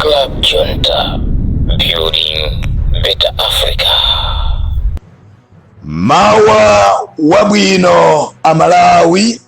Club Junta, building better Africa. Mawa wabwino Amalawi,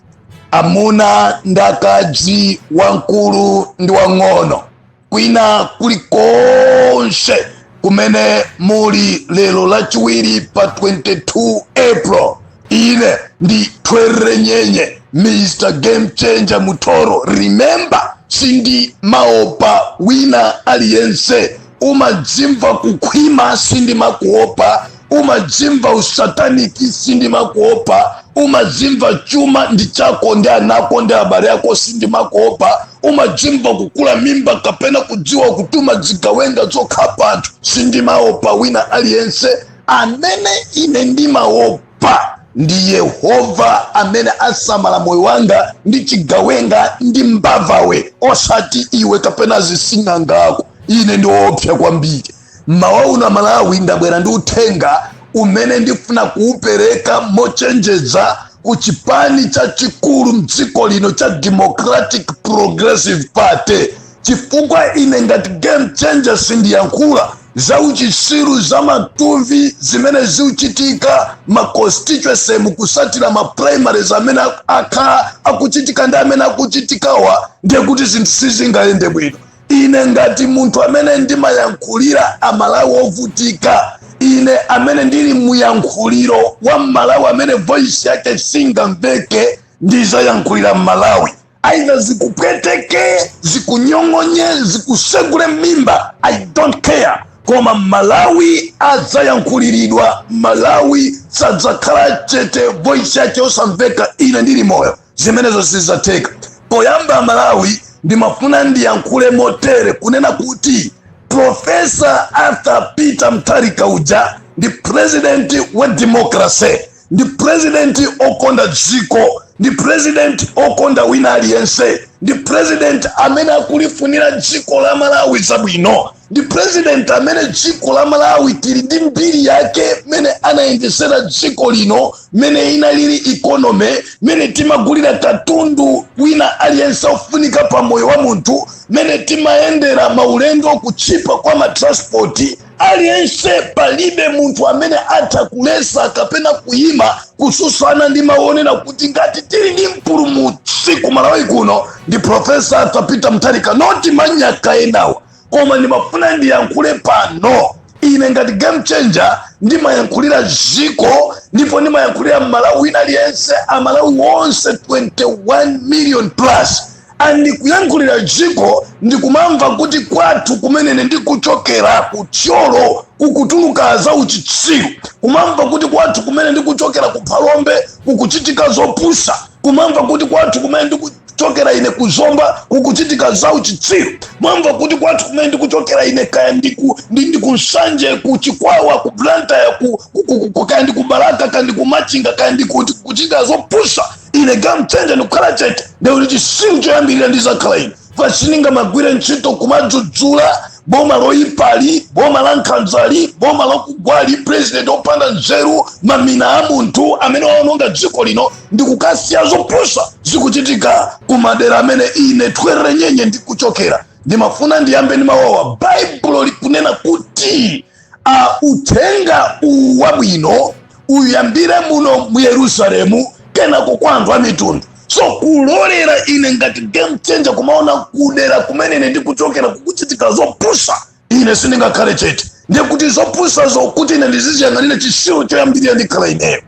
amuna ndi akazi, wamkulu ndi wang'ono, kwina kulikonse kumene muli. Lero Lachiwiri pa 22 April, ine ndi Twerere Nyenye, Mr Game Changer Mutoro. Remember, sindimaopa wina aliyense. Umadzimva kukhwima, sindimakuopa. Umadzimva usataniki, sindimakuopa. Umadzimva chuma ndi chako ndi anako ndi abale ako, sindimakuopa. Umadzimva kukula mimba kapena kudziwa kutuma zigawenga zokhapa anthu, sindimaopa wina aliyense. Amene ine ndimaopa ndi Yehova amene asamala moyo wanga ndi chigawenga ndi mbavawe, osati iwe kapena zising'angako. Ine ndiwoopsa kwambiri. Mmawa uno, Malawi, ndabwera ndi uthenga umene ndifuna kuupereka mochenjeza ku chipani chachikulu mdziko lino cha Democratic Progressive Party, chifukwa ine ngati Game Changer sindiyankhula za uchisiru, za matuvi zimene zikuchitika ma constituency mukusatira ma primaries amene akhala akuchitika ndi amene akuchitikawa. Ndiye kuti zinthu sizingayende bwino. Ine ngati munthu amene ndimayankhulira Amalawi ovutika, ine amene ndili muyankhuliro wa Mmalawi amene voice yake singamveke, ndizayankhulira Mmalawi, aidha zikupweteke, zikunyong'onye, zikusegule mimba, I don't care, koma Malawi adzayankhuliridwa. Malawi sadzakhala chete, voice yake osamveka ine ndili moyo. Zimenezo sizidzatheka. Poyamba, Malawi, ndimafuna ndiyankhule motere, kunena kuti Professor Arthur Peter Mutharika uja ndi president wa democracy, ndi president okonda dziko, ndi president okonda wina aliyense, ndi president amene akulifunira dziko la Malawi zabwino, ndi president amene dziko la Malawi tili ndi mbiri yake mene anayendesera dziko lino, mene inalili economy, mene timagulira katundu wina aliyense ofunika pa moyo wa munthu, mene timayendera maulendo, kuchipa kwa matransport aliyense. Palibe munthu amene atha kulesa kapena kuyima kususana ndi maonera kuti ngati tili ndi mpulumutsi ku Malawi kuno ndi Professor Arthur Peter Mutharika, not manyaka enawa. Koma ndimafuna ndiyankhule pano, ine ngati Game Changer ndimayankhulira dziko ndipo ndimayankhulira Mmalawi wina aliyense, Amalawi wonse 21 million plus. Andikuyankhulira dziko, ndikumamva kuti kwathu kumenene ndikuchokera kuThyolo kukutuluka za uchitsiru, kumamva kuti kwathu kumene ndikuchokera ku Phalombe kukuchitika zopusa, kumamva kuti kwathu kumene ndikuchokera ine kuZomba kukuchitika za uchitsiru, mwamva kuti kwathu kumene ndikuchokera ine kaya ndiku Nsanje, ku Chikwawa, ku Blantyre, kaya ndi ku Balaka, kaya ndi ku Machinga, kaya ndikuti kuchitika zopusa, ine Game Changer ndikukhala chete, ndikuti chisiru choyambirira ndizakhala ine. Pasindingamagwire ntchito kumadzudzula boma loyipali, boma la nkhanzali, boma lokugwali, president opanda nzeru, mamina a munthu amene waononga dziko lino, ndikukasiya zopusa zikuchitika kumadera amene ine Twerere Nyenye ndikuchokera. Ndimafuna ndiyambe ndi mawawa. Baibulo likunena kuti uthenga uwu wabwino uyambire muno mu Yerusalemu, kenako kwa anthu a mitundu. So kulolera ine ngati Game Changer kumaona kudera kumene ine ndikuchokera kukuchitika zopusa, ine sindingakhale chete. Ndiye kuti zopusazo kuti ine ndiziziyang'anira, chisiru choyambirira ndikhala ineyo.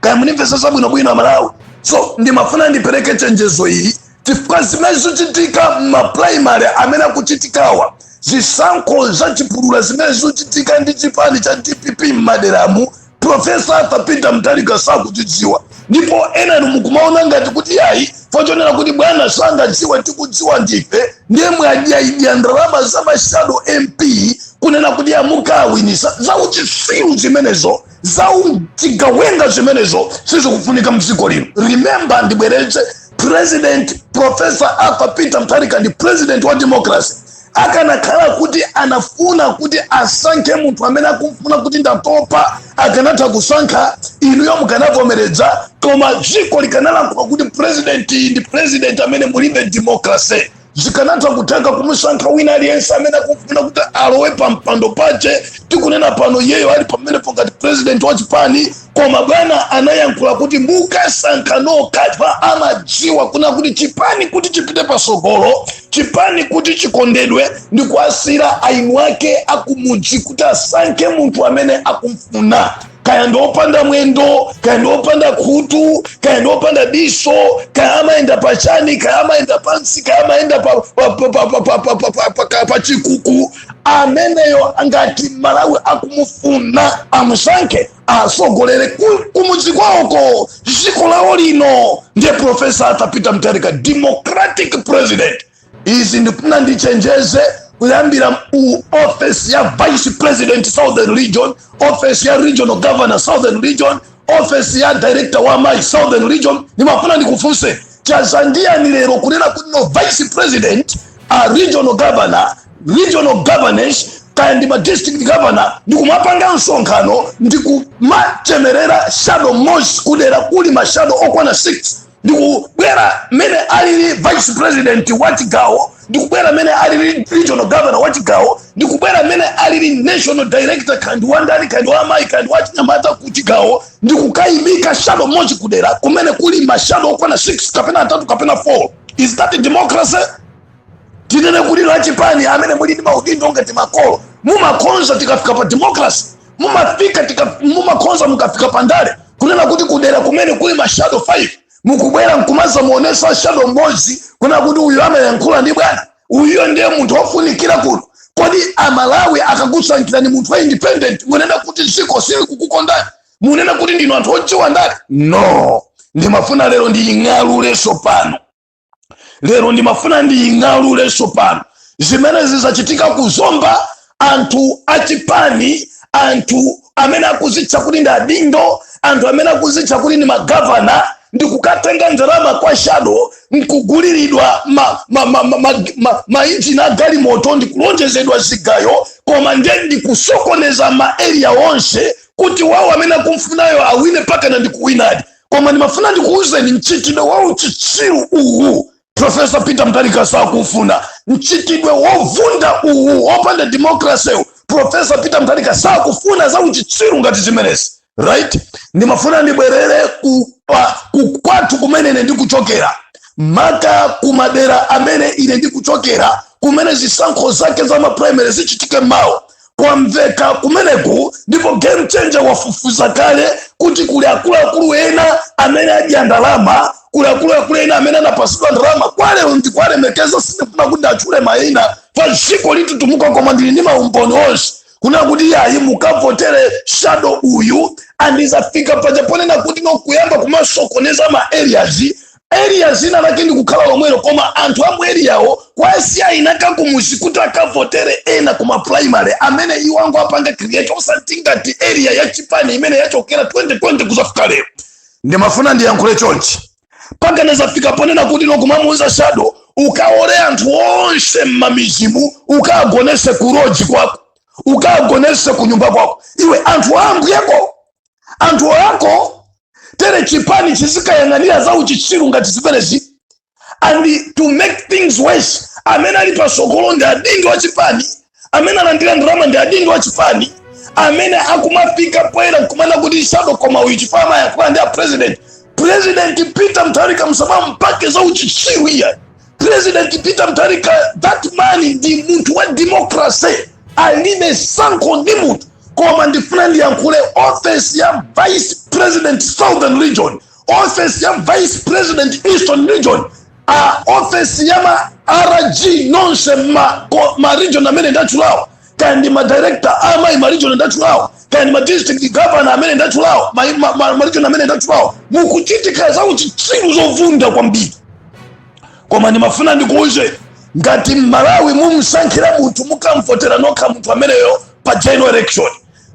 Kaya munimvesesa bwinobwino, Amalawi? So ndimafuna ndipereke chenjezo ili chifukwa zimene zikuchitika m'maprimary amene akuchitikawa, zisankho zachipulula zimene zikuchitika ndi chipani cha DPP m'maderamu, Professor Arthur Peter Mutharika sakuchidziwa. Ndipo enanu mukumaona ngati kuti yayi, fochonera kuti bwana sangadziwe, tikudziwa ndife. Ndiye mwadyaidya ndalama za mashadow MP kunena kuti amukawinisa. Zauchisiru zimenezo, zauchigawenga zimenezo, sizikufunika mdziko lino. Remember, ndibweretse, President Professor Arthur Peter Mutharika ndi president wa democracy. Akanakhala kuti anafuna kuti asankhe munthu amene akufuna kuti ndatopa, akanatha kusankha, inuyo mukanavomereza, koma dziko likanalankhula kuti president ndi president amene mulibe democracy. Zikanatha kutheka kumusankha wina aliyense amene akufuna kuti alowe pa mpando pache. Tikunena pano iyeyo ali pamenepo ngati president wa chipani, koma bwana anayankhula kuti mukasankha nokha. Pa amadziwa kuna kuti chipani kuti chipite pasogolo, chipani kuti chikondedwe, ndi kuasira ainu ake akumudzi kuti asankhe munthu amene akumfuna, kaya ndi opanda mwendo, kaya ndi opanda khutu, kaya ndi opanda diso, kaya amayenda pachani, kaya amayenda pansi, kaya amayenda pa chikuku. Ameneyo ngati Malawi akumufuna, amusankhe asogolere kumudzi kwawoko, dziko lawo lino. Ndiye Professor Arthur Peter Mutharika, democratic president. Izi ndifuna ndichenjeze kuyambira u office ya vice president Southern Region, office ya regional governor Southern Region, office ya director wa mai Southern Region. Ndimafuna ndikufunse, chazandiyani lero kunena kuti no vice president, a regional governor, regional governors, kaya ndi ma district governor, ndikumapanga msonkhano ndikumachemerera shadow mmodzi kudera kuli ma shadow okwana 6, ndikubwera mmene alili vice president wa chigawo, ndikubwera mmene alili regional governor wa chigawo, ndikubwera mmene alili national director, kandi wandani, kandi wamayi, kandi wachinyamata ku chigawo, ndikukayimika shadow mmodzi kudera kumene kuli ma shadow okwana 6 kapena atatu kapena 4? Is that democracy? Tinene kuti lachipani amene muli ndi maudindo ngati makolo, mumakonza tikafika pa democracy, mumafika mumakonza mukafika pandale kunena kuti kudera kumene kuli ma shadow 5, mukubwera nkumaza muonesa shadow mmodzi kunena kuti uyu amayankhula ndi bwana, uyuyo ndiye munthu wofunikira kuno? Kodi Amalawi akakusankhirani munthu wa independent, munena kuti dziko sili kukukondani? Munena kuti ndinu anthu odziwa ndale? No, ndimafuna lero ndiying'alulenso pano. Lero ndimafuna ndiying'alulenso pano zimene zizachitika kuzomba. Anthu achipani, anthu amene akuzitcha kuti ndi adindo, anthu amene akuzitcha kuti ndi magavana, ndikukatenga ndalama kwa shadow nkuguliridwa mainjini a galimoto, ndikulonjezedwa zigayo, koma ndiye ndikusokoneza ma area onse kuti wawo amene akumfunayo awine, pakana ndikuwinadi. Koma ndimafuna ndikuwuzeni, mchitidwe wa uchitsiru uwu Professor Peter Mutharika sakufuna. Mchitidwe wovunda uwu wopanda democracy, Professor Peter Mutharika sakufuna za uchitsiru ngati zimenezi, right? Ndimafuna ndibwerere ku kwathu kumene ine ndikuchokera, maka kumadera amene ine ndikuchokera, kumene zisankho zake za ma primary zichitike mawa. Kwamveka kumeneku, ndipo Game Changer wafufuza kale kuti kuli akuluakulu ena amene adya ndalama, kuli akuluakulu ena amene anapasidwa ndalama. Kwa lero ndikwalemekeza, sindifuna kuti atchule mayina pa dziko litutumuka, koma ndili ndi maumboni onse kuna kuti yayi, mukavotere shadow uyu. Andizafika paja ponena kuti nokuyamba kumasokoneza ma areas, area zina lake ndikukhala lomwelo, koma anthu amu areawo kwasiya inaka kumuzi kuti akavotere ena kuma primary amene iwo ango apanga create, osati ngati area ya chipani imene yachokera 2020 kuzafika lero. Ndimafuna ndiyankhule chonchi, pakana zafika ponena kuti nokumamuuza shadow, ukaole anthu onse mmamizimu, ukagonese ku lodge kwako, ukagonese ku nyumba kwako. Iwe, anthu ambuyeko, anthu ako tere chipani chizikayang'anira za uchitsiru ngati zimenezi? And to make things worse, amene ali pasogolo ndi adindo wa chipani, amene alandira ndalama ndi adindo wa chipani, amene akumafika poyera nkumana kuti shadow koma uyu chifukwa amayankhula ndi a president. President Peter Mutharika musamampake za uchitsiru iya. President Peter Mutharika, that man ndi munthu wa democracy, alibe sankho ndi munthu. Koma ndifuna ndiyankhule office ya vice president Southern Region, office ya vice president Eastern Region, office ya ma RG nonse ma region amene ndatchulawo, kaya ndi ma director amayi ma region ndatchulawo, kaya ndi ma district governor amene ndatchulawo, ma region amene ndatchulawo, mukuchitika za uchitsiru zovunda kwambiri. Koma ndimafuna ndikuuze, ngati Mmalawi mumsankhira munthu, mukamvotera nokha munthu ameneyo pa general election.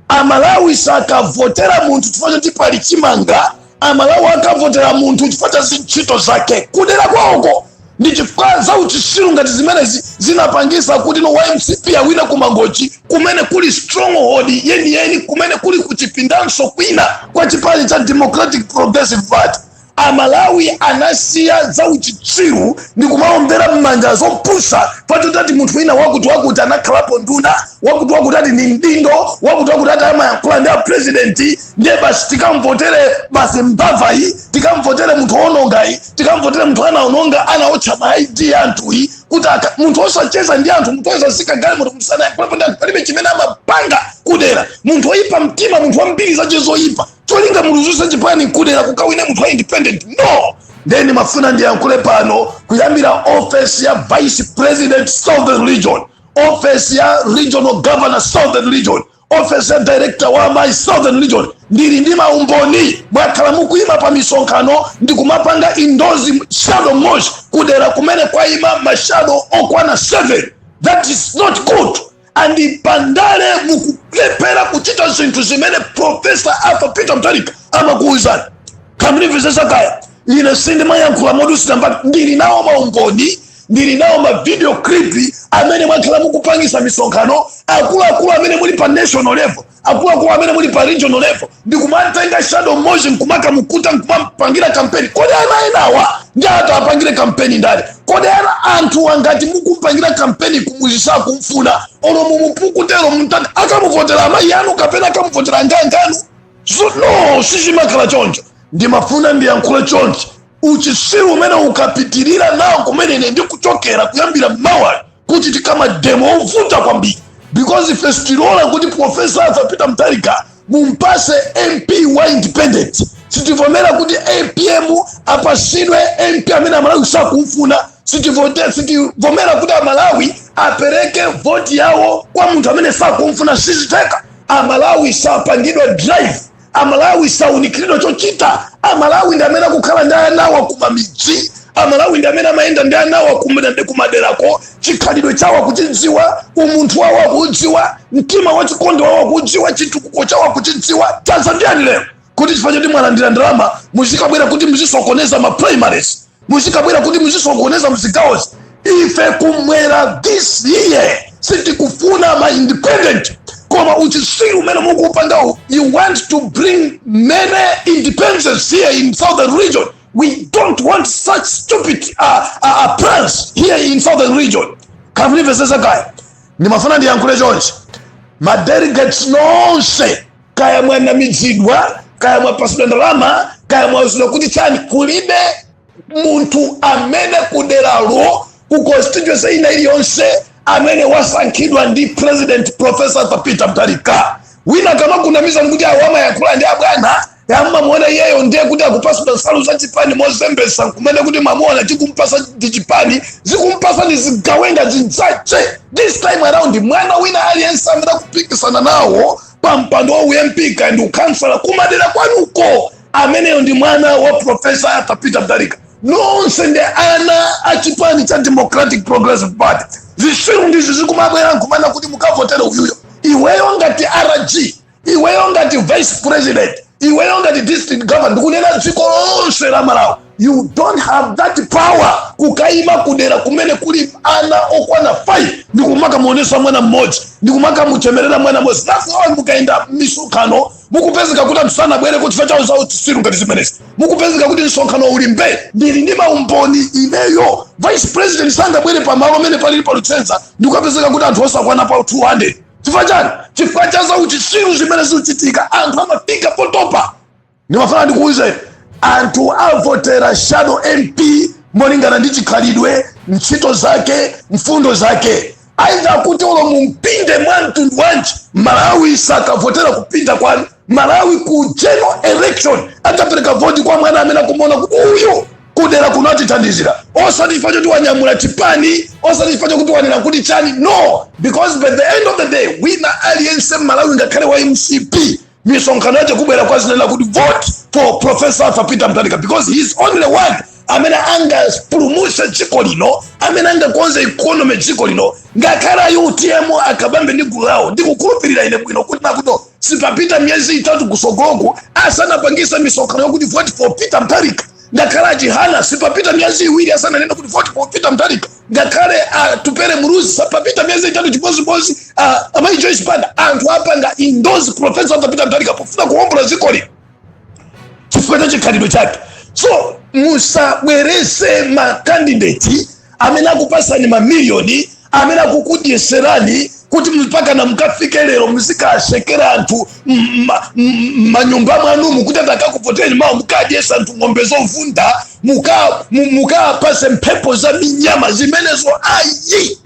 Amalawi sakavotera munthu chifukwa choti pali chimanga. Amalawi akavotera munthu chifukwa cha zintchito zake kudera kwawoko. Ndi chifukwa za uchitsiru ngati zimenezi zinapangisa kuti no YMCP awina kumangochi, kumene kuli stronghold yeniyeni, kumene kuli kuchipindanso kwina kwa chipani cha Democratic Progressive Party. Amalawi anasiya za uchitsiru ndi kumaombera m'manja zopusa patotati munthu wina wakuti wakuti anakhalapo nduna, wakuti wakuti ati ndi mdindo, wakuti wakuti ati amayankhula ndi apresidenti, ndiye basi tikamvotere basi mbavayi, tikamvotere munthu wonongayi, tikamvotere munthu anaononga, anaotcha ma ID anthuyi, kuti munthu osacheza ndi anthu, munthu osasika gale, munthu musanayankhulapo ndi anthu, palibe chimene amapanga kudera, munthu oyipa mtima, munthu wambiri zache zoyipa, cholinga muluzuse chipani kudera kukawine munthu wa independent. No, then mafuna ndiyankhule pano kuyambira office ya Vice President Southern Region, office ya Regional Governor Southern Region, office ya Director wa my Southern Region. Ndili ndi maumboni. Mwakhala mukuyima pa misonkhano ndikumapanga endorse shadow mosh kudera kumene kwayima mashadow okwana 7. That is not good. And pandale mukulephera kuchita zinthu zimene Professor Arthur Peter Mutharika amakuwuzani. Kamundimvesesa kaya, ine sindimayankhula modusira mbali. Ndili nawo maumboni, ndili nawo ma video clip amene mwakhala mukupangisa misonkhano, akuluakulu amene muli pa national level, akuluakulu amene muli pa regional level, ndikumatenga shadow motion nkumaka mukuta nkumampangira kampeni. Kodi ana enawa ndi ati apangire kampeni ndani? Kodi ana anthu angati mukumpangira kampeni kumuzisa kumfuna, olo mumupukutero mutati akamuvotera amayi anu kapena akamuvotera anganganu? So, no, sichimakhala choncho. Ndimafuna ndiyankhule choncho. Uchisiru umene ukapitirira nawo kumene ine ndikuchokera kuyambira mawa kuti tikamademo ovuta kwambiri, because ife sitilola kuti Professor Arthur Peter Mutharika mumpase MP wa independent. Sitivomera kuti APM apasidwe MP amene Amalawi sakumfuna. Sitivomera kuti Amalawi apereke voti yawo kwa munthu amene sakumfuna. Siziteka. Amalawi sapangidwa drive, Amalawi saunikiridwa chochita. Amalawi ndi amene akukhala ndi anawa kumamidzi, Amalawi ndi amene amayenda ndi anawa kumaderako. Chikhalidwe chawo akuchidziwa, umunthu wawo akuudziwa, mtima wachikondi wawo akuudziwa, chitukuko chawo akuchidziwa. Tazandiyani lero kuti chifukwa choti mwalandira ndalama muzikabwera kuti muzisokoneza ma primaries, muzikabwera kuti muzisokoneza mzigawozi? Ife kumwera this year sitikufuna ma independent, koma uchisiru umene mukuupangawo, you want to bring many independence here in Southern Region. We don't want such stupid plans here in Southern Region. Kamundimvesesa kaya, ndimafuna ndiyankhule chonchi. Madelegates nonse, kaya mwanamidzidwa, kaya mwapasidwa ndalama, kaya mwazidwa kuti chani, kulibe munthu amene kuderalo ku constituency ina iliyonse amene wasankhidwa ndi President Professor Arthur Peter Mutharika. Wina kamakunamiza kuti awo amayankhula ndi abwana, yammamuona iyeyo, ndiye kuti akupasidwa nsalu za chipani mozembesa, kumene kuti mamuona chikumpasa ndi chipani, zikumpasa ndi zigawenga zinzache. This time around mwana wina aliyense amene akupikisana nawo pa mpando wa uMP ndi ukhansala kumadera kwanuko, ameneyo ndi mwana wa Professor Arthur Peter Mutharika. Nonse ndi ana a chipani cha Democratic Progressive Party. Zisiru ndizi zikumabwera nkumana kuti mukavotere uyuyo. Iweyo ngati RG, iweyo ngati Vice President, iweyo ngati District Governor, ndikunena dziko lonse la Malawi, you don't have that power kukayima kudera kumene kuli ana okwana 5 ndikumaka muonesa mwana mmodzi, ndikumaka muchemerera mwana mmodzi. That's why mukaenda misonkhano mukupezeka kuti anthu sanabwere chifukwa chawo zawo chisiru ngati zimenezi. Mukupezeka kuti msonkhano uli mbe. Ndili ndi maumboni ineyo. Vice President sangabwere pamalo amene palili pa Luchenza ndikukapezeka kuti anthu osakwana pa 200. Chifukwa chani? Chifukwa cha zauchisiru zimene zikuchitika. Anthu amafika potopa. Ndimafuna ndikuwuzeni, anthu avotera shadow MP molingana ndi chikhalidwe, ntchito zake, mfundo zake. Aidha kuti ulo mumpinde mwa mtundu wanji, Malawi sakavotera kupinda kwanu. Malawi ku general election adzapereka voti kwa mwana amene akumuona kuti uyu kudera kuno atithandizira, osati chifukwa choti wanyamula chipani, osati chifukwa chokuti wanena kuti chani. No, because by the end of the day wina aliyense Mmalawi, ngakhale wa MCP, misonkhano yache kubwera kwazinena kuti vote for Professor Arthur Peter Mutharika, because he is only one amene angapulumutse dziko lino, amene angakonze economy dziko lino. Ngakhale a UTM akabambe ndi gulu lawo, ndikukhulupirira ine bwino kuti nakuto sipapita miyezi 3 kusogoloku asanapangise misonkhano yokuti vote for Peter Mutharika. Ngakhale aChihana sipapita miyezi 2 asananene kuti vote for Peter Mutharika. Ngakhale Atupele Muluzi sipapita miyezi 3, chimodzimodzi amayi Joyce Banda. Anthu apanga endorse Professor Arthur Peter Mutharika pofuna kuwombola dziko lino chifukwa cha chikhalidwe chake, So musabwerese makandidate amene akupasani mamiliyoni, amene akukudyeserani kuti mpaka na mukafike lero muzikasekera anthu manyumba mwanumu kuti atakakuvotereni mawo. Mukadyesa anthu ng'ombe zovunda, mukapase mphepo za minyama zimenezo. Ayi,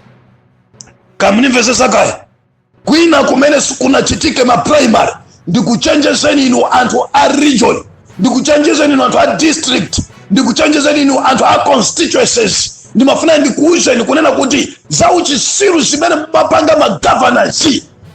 kamunimvesesa kaya. Kwina kumene sikunachitike ma primary, ndikuchenjezeni inu anthu a region, ndikuchenjezeni inu anthu a district, ndikuchenjezeni inu anthu a constituencies. Ndimafuna ndikuwuzeni kunena kuti zauchisiru zimene mumapanga ma governors,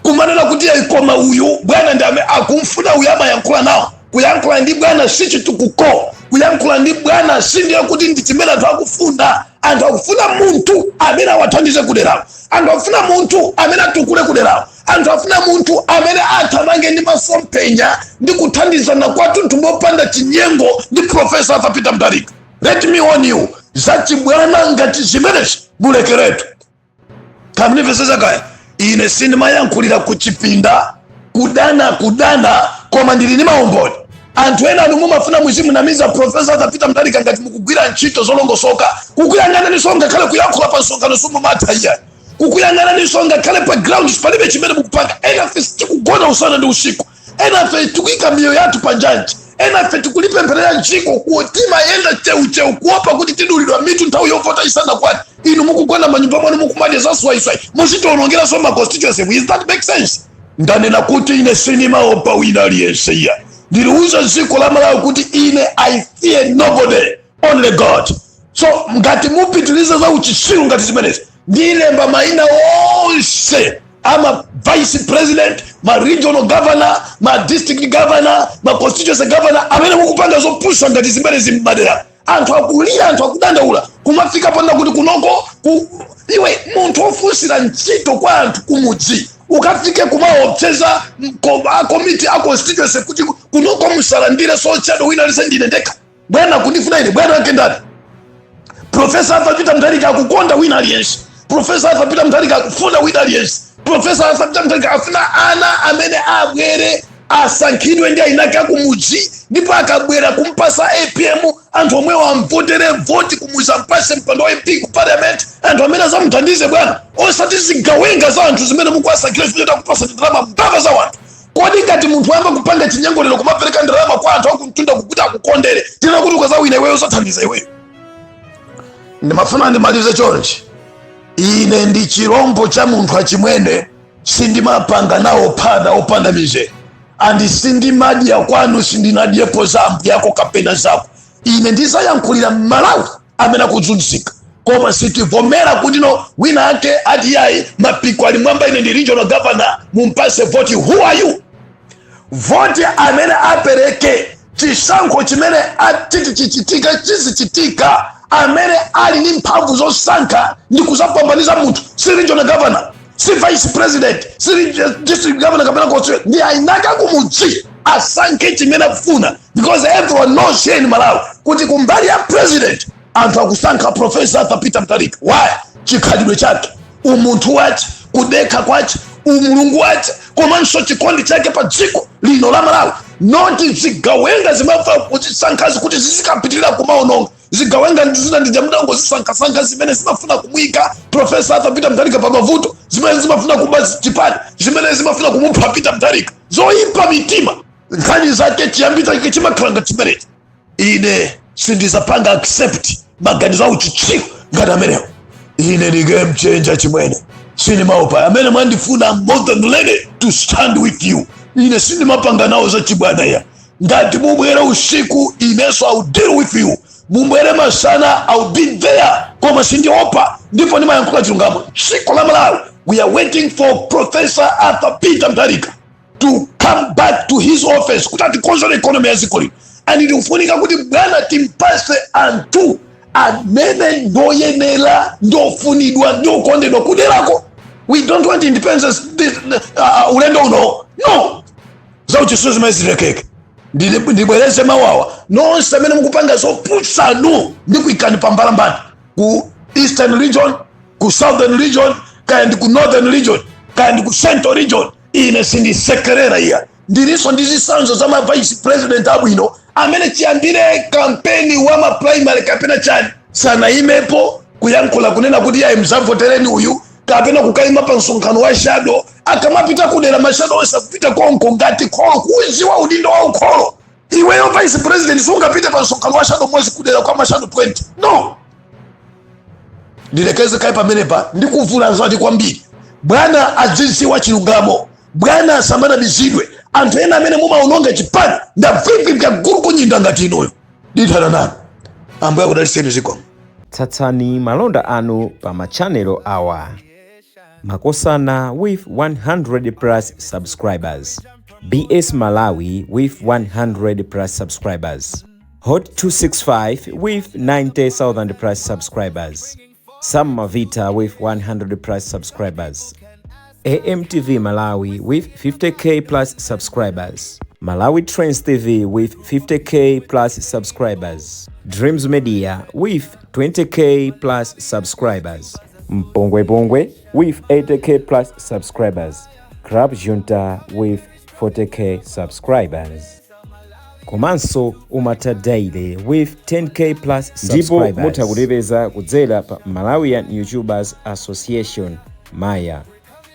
kumanena kuti ayi, koma uyu bwana ndi amene akumfuna, uyu amayankhula nawo. Kuyankhula ndi bwana si chitukuko. Kuyankhula ndi bwana si ndiye kuti ndi chimene anthu akufuna. Anthu akufuna munthu amene awathandize kuderako. Anthu akufuna munthu amene atukule kuderako. Anthu afuna munthu amene athamange ndi masomphenya ndi kuthandizana kwathunthu mopanda chinyengo ndi Professor Arthur Peter Mutharika. Let me warn you, zachibwana ngati zimenezi mulekeretu. Kamunimvesesa kaya. Ine sindimayankhulira kuchipinda kudana kudana, koma ndili ndi maumboni. Anthu ena anu mumafuna muzimunamiza Professor Arthur Peter Mutharika ngati mukugwira ntchito zolongosoka. Kukuyang'ananinso, ngakhale kuyankhula pa msonkhano simumatha iya. Kukuyang'ananinso, ngakhale pa ground palibe chimene mukupanga. Enafe tikugona usana ndi usiku, enafe tikuyika miyoyo yathu pa njanji, enafe tikulipempherera njiko, timayenda cheucheu kuopa kuti tidulidwa mitu nthawi yovota isanakwane. Inu mukugona manyumba mwanu, mukumadya zaswaiswai, muzitionongeranso ma constituency. Is that make sense? Ndanena kuti ine sinimaopa wina aliyense iya. Ndiliuza dziko la Malawi kuti ine I fear nobody, only God. So ngati mupitiliza za uchisiru ngati zimenezi, ndilemba maina onse ama vice president, ma regional governor, ma district governor, ma constituency governor amene mukupanga zopusa ngati zimenezi mmadera. Anthu akulira, anthu akudandaula, kumafika panda kuti kunoko iwe munthu ofunsira ntchito kwa anthu kumudzi ukafike kumaopseza a committee a constituency kuti kunoko musalandire sochado wina alise, ndine ndekha bwana kundifuna ine. Bwana wake ndani? Professor Arthur Peter Mutharika akukonda wina aliyense. Professor Arthur Peter Mutharika akufuna wina aliyense. Professor Arthur Peter Mutharika afuna ana amene abwere asankhidwe ndi ainake akumudzi, ndipo akabwera kumpasa APM, anthu omwewo amvotere voti kumudzi, ampase mpando wa MP ku parliament, anthu amene azamuthandize bwana, osati zigawenga za anthu zimene mukuwasankhira chifukwa choti akupasa ndalama, mbava za wanthu. Kodi ngati munthu wayamba kupanga chinyengolero, kumapereka ndalama kwa anthu akumtunda kuti akukondere, tena kuti ukazawina iweyo usathandiza iweyo? Ndimafuna ndimalize chonchi. Ine ndi chirombo cha munthu achimwene, sindimapanga nawo phada opanda mizere, and sindimadya kwanu, sindinadyepo za ambu yako kapena zako. Ine ndizayankhulira Malawi amene akuzunzika, koma sitivomera kuti no, wina ake ati yayi, mapiko ali mwamba, ine ndi regional governor, mumpase voti. Who are you? Voti amene apereke chisankho chimene atiti chichitika chizichitika, amene ali ndi mphamvu zosankha ndi kuzapambaniza munthu si regional governor, si vice president, si district governor kapena constituency, ndi ainaka kumudzi asankhe chimene akufuna, because everyone knows here in Malawi kuti kumbali ya president anthu akusankha Professor Arthur Peter Mutharika. Why? Chikhalidwe chake, umunthu wace, kudekha kwace, umulungu wace, komanso chikondi chake pa dziko lino la Malawi, not zigawenga zimafuna kuzisankhazi kuti zizikapitirira kumaononga. Zigawenga zina ndija mdangozisankhasankha, zimene zimafuna kumuyika Professor Arthur Peter Mutharika pa mavuto, zimene zimafuna kuba chipani, zimene zimafuna kumupha Peter Mutharika, zoyipa mitima. Nkhani zake chiyambi chake chimakhala ngati chimenechi. Ine sindizapanga accept maganizo awo chitsiru ngati amenewo. Ine ndi game changer chimwene, sindimaopa. Amene mwandifuna, I'm more than ready to stand with you. Ine sindimapanga nawo zachibwana ya. Ngati mubwere usiku, inenso I'll deal with you. Mubwere masana, I'll be there, koma sindiopa ndipo ndimayankhula chilungamo. Dziko la Malawi, we are waiting for Professor Arthur Peter Mutharika to come back to his office kuti atikonzere economy ya dziko lino, and ndikufunika kuti bwana timpase anthu amene ndoyenera, ndofunidwa, ndokondedwa kuderako. We don't want independence this, ulendo uno, no. Zauchitsiru zimene zilekeke. Ndibwereze mawawa: nonse amene mukupanga zopusanu, ndikuyikani pambalambani ku Eastern Region, ku Southern Region, kaya ndi ku Northern Region, kaya ndi ku Central Region. Ine sindisekerera iya. Ndilinso ndi zitsanzo za ma vice president abwino. Amene chiyambire kampeni wa ma primary kapena chani, sanayimepo kuyankhula kunena kuti yayi, mzavotereni uyu, kapena kukayima pa msonkhano wa shadow. Akamapita kudera, ma shadow onse akupita konko ngati kholo, kuziwa udindo wa ukholo. Iweyo vice president sungapite pa msonkhano wa shadow mmodzi kudera kwa ma shadow 20. No, ndilekeze kayi pamenepa. Ndikuvula nzati kwambiri. Bwana adzidziwa chilungamo, bwana asamanamizidwe. Anthu ena amene mumaononga chipani ndabvibvibva gulu kunyinda ngati inuyo, ndithana nanu. Ambuye akudalitseni. Zikomo. Tsatsani malonda anu pa ma channel awa: Makosana with 100 plus subscribers, BS Malawi with 100 plus subscribers, Hot 265 with 90,000 plus subscribers, Sam Mavita with 100 plus subscribers, AMTV Malawi with 50K plus subscribers, Malawi Trends TV with 50K plus subscribers, Dreams Media with 20K plus subscribers, Mpongwe Pongwe with 80K plus subscribers, Club Junta with 40K subscribers. Komanso Umata Daily with 10K plus Ndipo subscribers. mutha kutipeza kudzera pa Malawian YouTubers Association, Maya.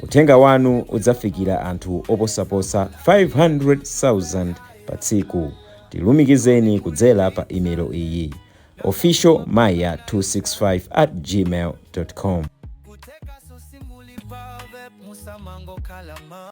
Uthenga wanu udzafikira anthu oposaposa 500,000 pa tsiku. Tilumikizeni kudzera pa imelo iyi: officialmaya265@gmail.com. Kuteka susimuli pave musamango kalama.